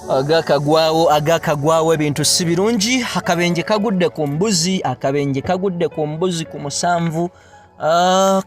Agakagwawo, agakagwawo, ebintu si birungi. Akabenje kagudde ku mbuzi, akabenje kagudde ku mbuzi ku musanvu.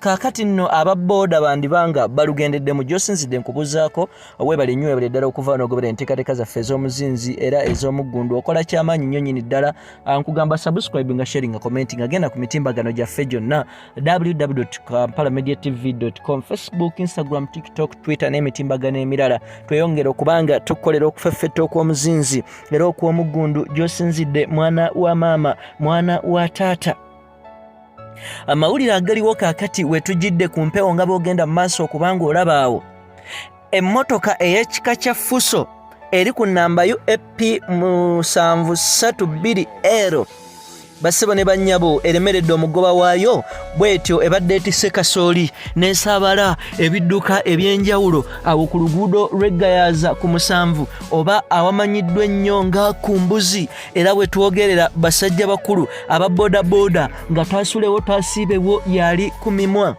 Kaakati nno aba booda bandibanga balugendeddemu. Gyosinzidde nkubuzaako, weebale nnyo, weebale ddala okuva n'ogobera enteekateeka zaffe ez'omuzinzi era ez'omuggundu. Okola kyamaanyi nnyo nnyini ddala. Nkugamba subscribe nga sharing nga comment nga genda ku mitimbagano gyaffe gyonna www.kampalamediatv.com, Facebook, Instagram, TikTok, Twitter n'emitimbagano emirala. Tweyongere okubanga tukukolera okufeffetta okw'omuzinzi era okw'omuggundu. Gy'osinzidde, mwana wa maama, mwana wa taata, amawulire agaliwo kaakati wetujjidde ku mpewo nga bwogenda mu maaso okubanga olaba awo emmotoka ey'ekika kya Fuso eri ku namba UAP 732 L, basebo ne bannyabo, eremeredde omugoba waayo. Bw'etyo ebadde etisse kasooli n'esaabala ebidduka eby'enjawulo awo ku luguudo lw'Eggayaaza ku musanvu oba awamanyiddwa ennyo nga ku mbuzi. Era bwe twogerera, basajja bakulu aba bodaboda nga taasulewo taasiibewo yali ku mimwa.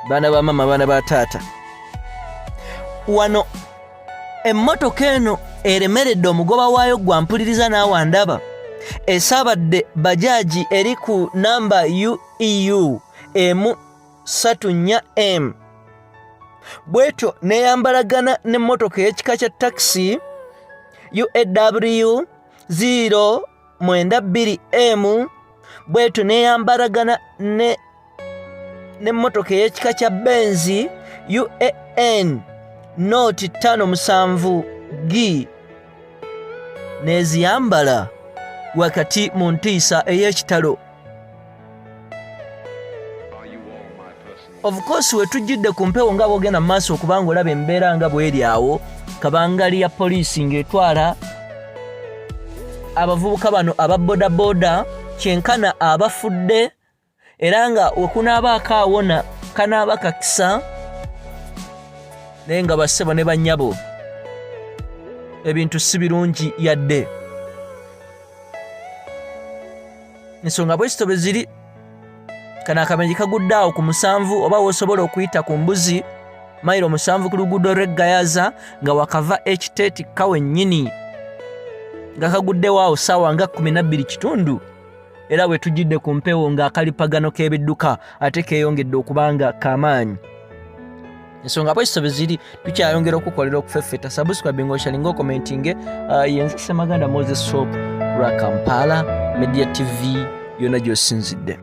Baana ba mama, baana ba taata, wano emmotoka eno eremeredde omugoba waayo. Gwampuliriza naawe andaba, esaabadde bajaji eri ku namba UEU 134 M. Bwetyo neyambalagana n'emmotoka ey'ekika kya takisi UAW 092 M. Bwetyo neyambalagana ne n'emmotoka ey'ekika kya Benzi UAN 057 G, n'eziyambala wakati mu ntiisa ey'ekitalo. Of course, wetujjidde ku mpewo nga bwogenda mu maaso okubanga olaba embeera nga bweri awo, kabangali ya poliisi ng'etwala abavubuka bano aba bodaboda kyenkana abafudde, era nga wekunaabaako awona kanaaba kakisa. Naye nga bassebo ne bannyabo, ebintu si birungi yadde. Ensonga bwezito bwe ziri, kano akabenje kagudde awo ku musanvu oba wosobola okuyita ku mbuzi, mayiro 7 ku luguudo lw'Eggayaza nga wakava Ekiteetikka wennyini, nga kaguddewo awo ssaawa nga 12 kitundu. Era bwe tujjidde ku mpewo ng'akalipagano k'ebidduka ate keeyongedde okuba nga kamaanyi. Ensonga bwezito bwe ziri, tukyayongera okukolera okufeffeta. Subscribing, osharinga, okomentinge. Yenze Semaganda Moses Shop lwa Kampala Media TV yonna gy'osinzidde.